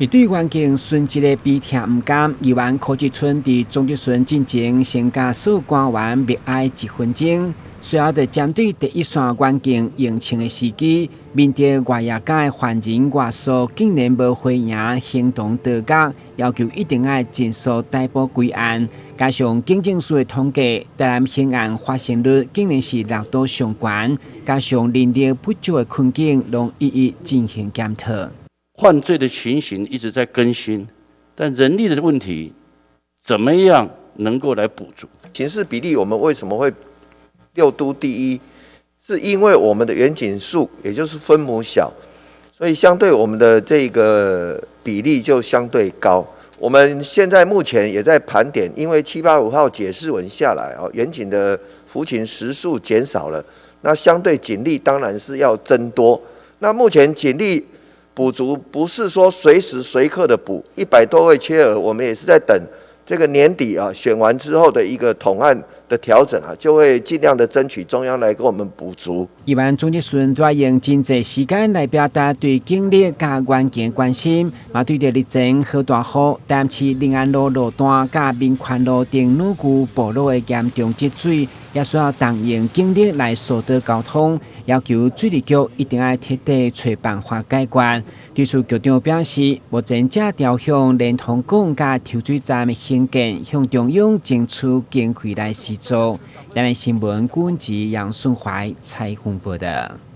面對員警殉職的悲痛毋甘，議員柯志春佇總質詢進前先共所有官員默哀一分鐘，隨後就針對第一線員警用槍的時機，面對外野港的犯人外宿竟然無回應，形同刀割，要求一定愛盡速逮捕歸案。加上警政署的統計，台南刑案發生率竟然是六都上懸，加上人力不足的困境，攏一一進行檢討。犯罪的情形一直在更新，但人力的問題，怎麼樣能夠來補足？刑事比例，我們為什麼會六都第一？是因為我們的員警數，也就是分母小，所以相對我們的這個比例就相對高。我們現在目前也在盤點，因為785號解釋文下來哦，員警的服勤時數減少了，那相對警力當然是要增多。那目前警力補足不是說隨時隨刻的補，100多位缺額，我們也是在等這個年底啊選完之後的一個統案的調整啊，就會盡量的爭取中央來給我們補足。議員總質詢都用真濟時間來表達對警力佮員警關心，嘛對著日前予大雨，台南市仁安路路段佮民權路頂女舊暴露的嚴重積水，也需要動用警力來疏導交通，要求水利局一定愛徹底揣辦法解決。對此，局長表示，目前正朝向連通港佮抽水站的興建，向中央爭取經費來協助。台南新聞，郭文吉、楊順懷採訪報道。